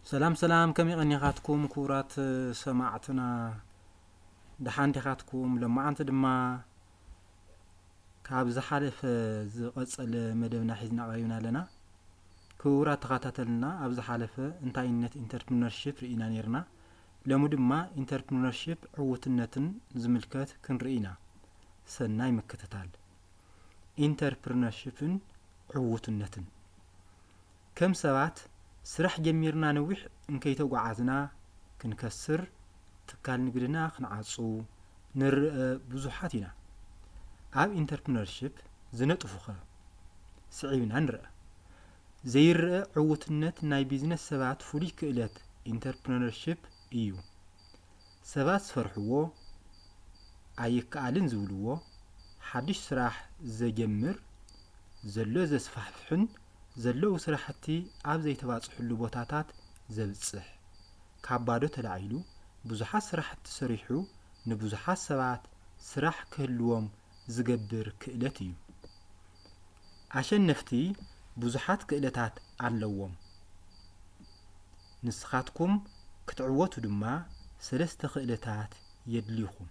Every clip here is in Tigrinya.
ሰላም ሰላም፣ ከመይ ቀኒኻትኩም ክቡራት ሰማዕትና? ደሓን ዲኻትኩም? ሎማዓንቲ ድማ ካብ ዝሓለፈ ዝቐጸለ መደብና ሒዝና ቀሪብና ኣለና። ክቡራት ተኸታተልና፣ ኣብ ዝሓለፈ እንታይነት ኢንተርፕርነርሺፕ ርኢና ነይርና። ሎሚ ድማ ኢንተርፕርነርሺፕ ዕውትነትን ዝምልከት ክንርኢ ኢና። ሰናይ ምክትታል። ኢንተርፕርነርሺፕን ዕውትነትን። ከም ሰባት ስራሕ ጀሚርና ነዊሕ እንከይተጓዓዝና ክንከስር፣ ትካል ንግድና ክንዓጹ ንርእ ብዙሓት ኢና። ኣብ ኢንተርፕርነርሺፕ ዝነጥፉኸ ስዒብና ንርእ። ዘይርእ ዕውትነት ናይ ቢዝነስ ሰባት ፍሉይ ክእለት ኢንተርፕረነርሺፕ እዩ። ሰባት ዝፈርሕዎ ኣይከኣልን ዝብልዎ ሓድሽ ስራሕ ዘጀምር፣ ዘሎ ዘስፋሕፍሕን ዘለዉ ስራሕቲ ኣብ ዘይተባፅሕሉ ቦታታት ዘብፅሕ፣ ካብ ባዶ ተላዒሉ ብዙሓት ስራሕቲ ሰሪሑ ንብዙሓት ሰባት ስራሕ ክህልዎም ዝገብር ክእለት እዩ። ኣሸነፍቲ ብዙሓት ክእለታት ኣለዎም። ንስኻትኩም ክትዕወቱ ድማ ሰለስተ ክእለታት የድልዩኹም።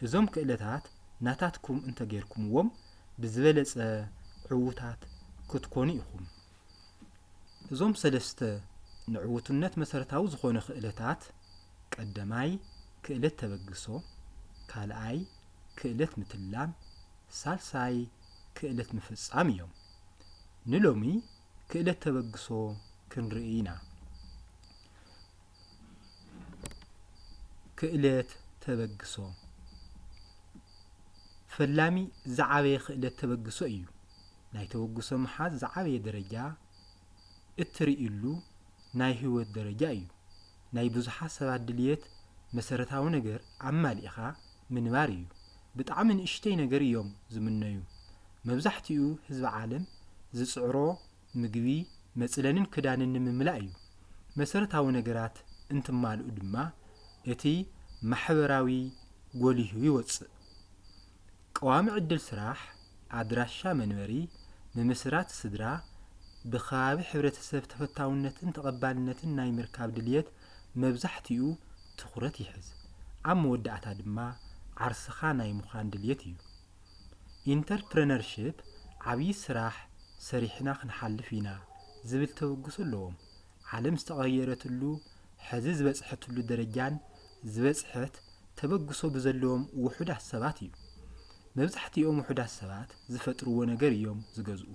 እዞም ክእለታት ናታትኩም እንተጌርኩምዎም ብዝበለጸ ዕዉታት ክትኮኑ ኢኹም። እዞም ሰለስተ ንዕውትነት መሰረታዊ ዝኾኑ ክእለታት፣ ቀደማይ ክእለት ተበግሶ፣ ካልኣይ ክእለት ምትላም፣ ሳልሳይ ክእለት ምፍጻም እዮም። ንሎሚ ክእለት ተበግሶ ክንርኢ ኢና። ክእለት ተበግሶ። ፈላሚ ዝዓበየ ክእለት ተበግሶ እዩ። ናይ ተበግሶ ምሓዝ ዝዓበየ ደረጃ እትርእዩሉ ናይ ህይወት ደረጃ እዩ። ናይ ብዙሓት ሰባት ድልየት መሰረታዊ ነገር ኣማሊእኻ ምንባር እዩ። ብጣዕሚ ንእሽተይ ነገር እዮም ዝምነዩ። መብዛሕትኡ ህዝቢ ዓለም ዝጽዕሮ ምግቢ፣ መጽለልን ክዳንን ንምምላእ እዩ። መሰረታዊ ነገራት እንትማልኡ ድማ እቲ ማሕበራዊ ጎሊሁ ይወጽእ። ቀዋሚ ዕድል ስራሕ፣ ኣድራሻ መንበሪ፣ ምምስራት ስድራ፣ ብከባቢ ሕብረተሰብ ተፈታውነትን ተቐባልነትን ናይ ምርካብ ድልየት መብዛሕትኡ ትኹረት ይሕዝ። ኣብ መወዳእታ ድማ ዓርስኻ ናይ ምዃን ድልየት እዩ። ኢንተርፕረነርሺፕ ዓብዪ ስራሕ ሰሪሕና ክንሓልፍ ኢና ዝብል ተበግሶ ኣለዎም። ዓለም ዝተቐየረትሉ፣ ሕዚ ዝበጽሐትሉ ደረጃን ዝበጽሐት ተበግሶ ብዘለዎም ውሑዳት ሰባት እዩ። መብዛሕትኦም ውሑዳት ሰባት ዝፈጥርዎ ነገር እዮም ዝገዝኡ።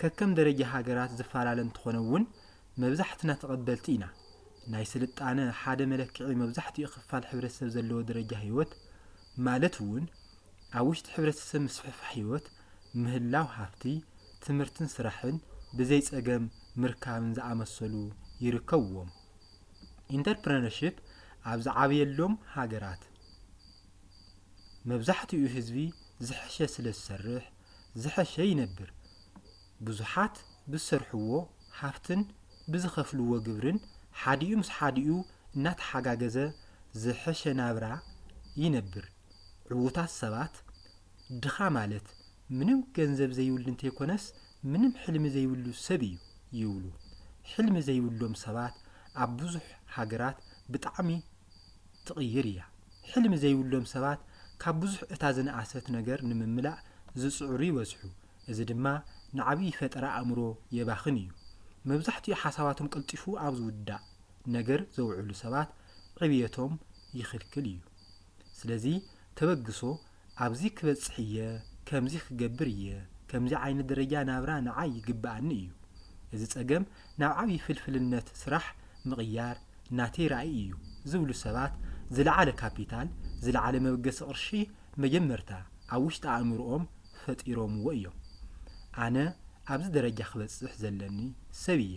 ከከም ደረጃ ሃገራት ዝፈላለ እንተኾነ እውን፣ መብዛሕትና ተቐበልቲ ኢና። ናይ ስልጣነ ሓደ መለክዒ መብዛሕትኡ ክፋል ሕብረተሰብ ዘለዎ ደረጃ ህይወት፣ ማለት እውን ኣብ ውሽጢ ሕብረተሰብ ምስፍሕፋሕ ህይወት፣ ምህላው ሃፍቲ፣ ትምህርትን ስራሕን ብዘይ ጸገም ምርካብን ዝኣመሰሉ ይርከብዎም። ኢንተርፕረነርሺፕ ኣብ ዝዓበየሎም ሃገራት መብዛሕትኡ ህዝቢ ዝሐሸ ስለ ዝሰርሕ ዝሐሸ ይነብር። ብዙሓት ብዝሰርሕዎ ሃፍትን ብዝኸፍልዎ ግብርን ሓዲኡ ምስ ሓዲኡ እናተሓጋገዘ ዝሐሸ ናብራ ይነብር። ዕዉታት ሰባት፣ ድኻ ማለት ምንም ገንዘብ ዘይብሉ እንተይኮነስ ምንም ሕልሚ ዘይብሉ ሰብ እዩ ይብሉ። ሕልሚ ዘይብሎም ሰባት ኣብ ብዙሕ ሃገራት ብጣዕሚ ትቕይር እያ። ሕልሚ ዘይብሎም ሰባት ካብ ብዙሕ እታ ዝነኣሰት ነገር ንምምላእ ዝጽዕሩ ይበዝሑ። እዚ ድማ ንዓብዪ ፈጠራ ኣእምሮ የባኽን እዩ። መብዛሕትኡ ሓሳባቶም ቀልጢፉ ኣብ ዝውዳእ ነገር ዘውዕሉ ሰባት ዕብየቶም ይኽልክል እዩ። ስለዚ ተበግሶ ኣብዚ ክበጽሕ እየ፣ ከምዚ ክገብር እየ፣ ከምዚ ዓይነት ደረጃ ናብራ ንዓይ ይግብኣኒ እዩ። እዚ ጸገም ናብ ዓብዪ ፍልፍልነት ስራሕ ምቕያር ናተይ ራእይ እዩ ዝብሉ ሰባት ዝለዓለ ካፒታል፣ ዝለዓለ መበገሲ ቅርሺ መጀመርታ ኣብ ውሽጢ ኣእምሮኦም ፈጢሮምዎ እዮም። ኣነ ኣብዚ ደረጃ ክበጽሕ ዘለኒ ሰብ እየ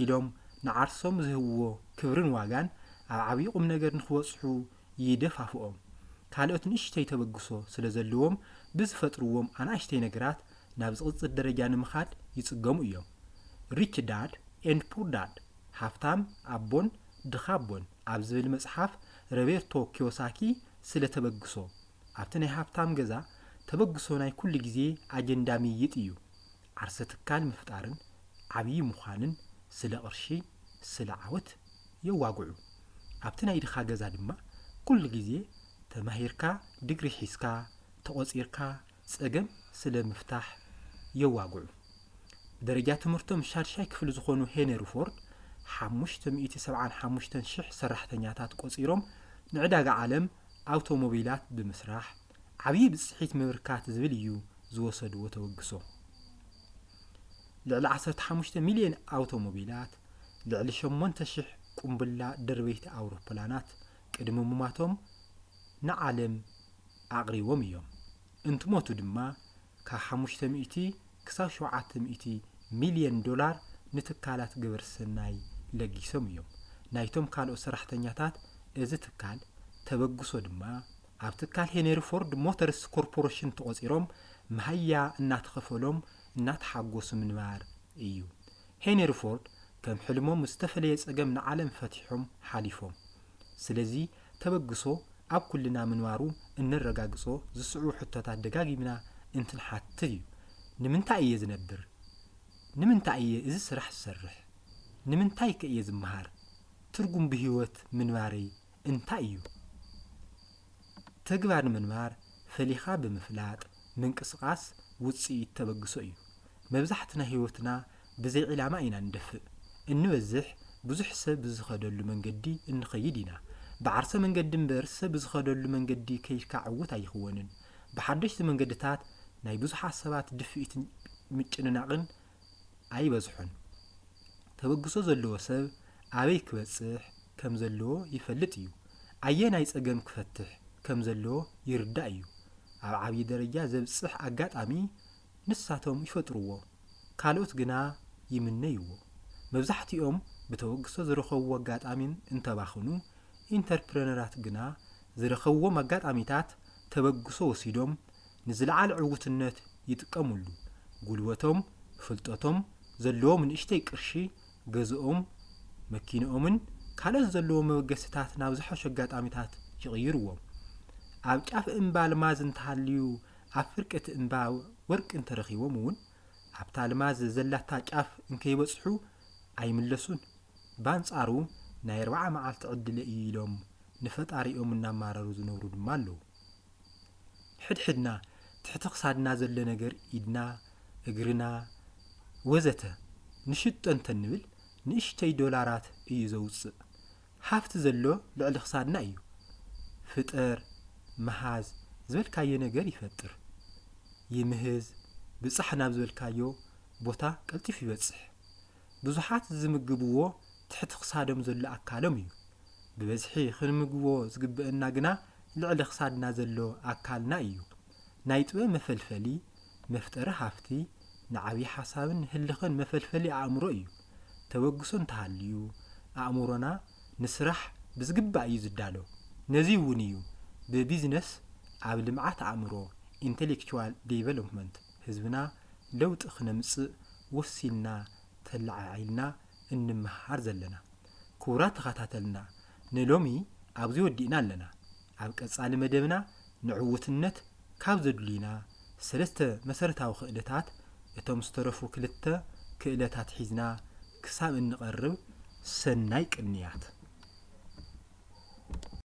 ኢሎም ንዓርሶም ዝህብዎ ክብርን ዋጋን ኣብ ዓብዪ ቁም ነገር ንክበጽሑ ይደፋፍኦም። ካልኦት ንእሽተይ ተበግሶ ስለ ዘለዎም ብዝፈጥርዎም ኣናእሽተይ ነገራት ናብ ዝቕጽል ደረጃ ንምኻድ ይጽገሙ እዮም። ሪች ዳድ ኤንድ ፑር ዳድ፣ ሃፍታም ኣቦን ድኻ ኣቦን ኣብ ዝብል መጽሓፍ ሮቤርቶ ኪዮሳኪ ስለ ተበግሶ፣ ኣብቲ ናይ ሃፍታም ገዛ ተበግሶ ናይ ኩሉ ግዜ ኣጀንዳ ምይይጥ እዩ። ዓርሰ ትካል ምፍጣርን ዓብዪ ምዃንን፣ ስለ ቅርሺ፣ ስለ ዓወት የዋግዑ። ኣብቲ ናይ ድኻ ገዛ ድማ ኩሉ ግዜ ተማሂርካ፣ ድግሪ ሒዝካ፣ ተቖጺርካ፣ ጸገም ስለ ምፍታሕ የዋግዑ። ብደረጃ ትምህርቶም ሻድሻይ ክፍሊ ዝኾኑ ሄነሪ ፎርድ፣ ሓሙሽተ ሚእቲ ሰብዓን ሓሙሽተን ሽሕ ሰራሕተኛታት ቆጺሮም ንዕዳጋ ዓለም ኣውቶሞቢላት ብምስራሕ ዓብዪ ብጽሒት ምብርካት ዝብል እዩ ዝወሰድዎ ተበግሶ። ልዕሊ ዓሰርተ ሓሙሽተ ሚልዮን ኣውቶሞቢላት፣ ልዕሊ ሸሞንተ ሽሕ ቁምብላ ደርበይቲ ኣውሮፕላናት ቅድሚ ሙማቶም ንዓለም ኣቕሪቦም እዮም። እንትሞቱ ድማ ካብ ሓሙሽተ ሚእቲ ክሳብ ሸውዓተ ሚእቲ ሚልዮን ዶላር ንትካላት ግብረ ሰናይ ለጊሶም እዮም። ናይቶም ካልኦት ሰራሕተኛታት እዚ ትካል ተበግሶ ድማ ኣብ ትካል ሄነሪ ፎርድ ሞተርስ ኮርፖሬሽን ተቖጺሮም መሃያ እናተኸፈሎም እናተሓጎሱ ምንባር እዩ። ሄነሪ ፎርድ ከም ሕልሞም ዝተፈለየ ጸገም ንዓለም ፈቲሖም ሓሊፎም። ስለዚ ተበግሶ ኣብ ኩልና ምንባሩ እነረጋግጾ ዝስዕቡ ሕቶታት ደጋጊምና እንትንሓትት እዩ። ንምንታይ እየ ዝነብር? ንምንታይ እየ እዚ ስራሕ ዝሰርሕ? ንምንታይ ከ እየ ዝመሃር? ትርጉም ብህይወት ምንባረይ እንታይ እዩ? ተግባር ንምንባር ፈሊኻ ብምፍላጥ ምንቅስቓስ ውጽኢት ተበግሶ እዩ። መብዛሕትና ህይወትና ብዘይ ዕላማ ኢና ንደፍእ። እንበዝሕ ብዙሕ ሰብ ብዝኸደሉ መንገዲ እንኸይድ ኢና። ብዓርሰ መንገዲ እምበር ሰብ ብዝኸደሉ መንገዲ ከይድካ ዕዉት ኣይኽወንን። ብሓደሽቲ መንገድታት ናይ ብዙሓት ሰባት ድፍኢትን ምጭንናቕን ኣይበዝሑን። ተበግሶ ዘለዎ ሰብ ኣበይ ክበጽሕ ከም ዘለዎ ይፈልጥ እዩ። ኣየናይ ጸገም ክፈትሕ ከም ዘለዎ ይርዳእ እዩ። ኣብ ዓብዪ ደረጃ ዘብጽሕ ኣጋጣሚ ንሳቶም ይፈጥርዎ፣ ካልኦት ግና ይምነይዎ። መብዛሕትኦም ብተበግሶ ዝረኸብዎ ኣጋጣሚን እንተባኽኑ፣ ኢንተርፕረነራት ግና ዝረኸብዎም ኣጋጣሚታት ተበግሶ ወሲዶም ንዝለዓለ ዕውትነት ይጥቀምሉ። ጉልበቶም፣ ፍልጠቶም፣ ዘለዎም ንእሽተይ ቅርሺ፣ ገዝኦም፣ መኪንኦምን ካልኦት ዘለዎም መበገስታት ናብ ዝሐሹ ኣጋጣሚታት ይቕይርዎም። ኣብ ጫፍ እምባ ኣልማዝ እንተሃልዩ ኣብ ፍርቂ እቲ እምባ ወርቂ እንተረኺቦም እውን ኣብታ ኣልማዝ ዘላታ ጫፍ እንከይበጽሑ ኣይምለሱን። ባንጻሩ ናይ ኣርብዓ መዓልቲ ዕድለ እዩ ኢሎም ንፈጣሪኦም እናማረሩ ዝነብሩ ድማ ኣለዉ። ሕድሕድና ትሕቲ ክሳድና ዘሎ ነገር ኢድና፣ እግርና ወዘተ ንሽጦ እንተንብል ንእሽተይ ዶላራት እዩ ዘውጽእ። ሃፍቲ ዘሎ ልዕሊ ክሳድና እዩ። ፍጠር፣ ምሃዝ ዝበልካዮ ነገር ይፈጥር። ይምህዝ፣ ብጻሕ ናብ ዝበልካዮ ቦታ ቀልጢፉ ይበጽሕ። ብዙሓት ዝምግብዎ ትሕቲ ክሳዶም ዘሎ ኣካሎም እዩ። ብበዝሒ ክንምግቦ ዝግብአና ግና ልዕሊ ክሳድና ዘሎ ኣካልና እዩ። ናይ ጥበብ መፈልፈሊ፣ መፍጠሪ ሃፍቲ፣ ንዓብዪ ሓሳብን ህልኽን መፈልፈሊ ኣእምሮ እዩ። ተበግሶ እንተሃልዩ ኣእምሮና ንስራሕ ብዝግባእ እዩ ዝዳሎ። ነዚ እውን እዩ ብቢዝነስ ኣብ ልምዓት ኣእምሮ፣ ኢንተሌክቹዋል ዴቨሎፕመንት፣ ህዝብና ለውጢ ክነምጽእ ወሲንና ተለዓዒልና እንመሃር ዘለና። ክቡራት ተኸታተልና፣ ንሎሚ ኣብዚ ወዲእና ኣለና። ኣብ ቀጻሊ መደብና ንዕውትነት ካብ ዘድልዩና ሰለስተ መሰረታዊ ክእለታት፣ እቶም ዝተረፉ ክልተ ክእለታት ሒዝና ክሳብ እንቐርብ ሰናይ ቅንያት።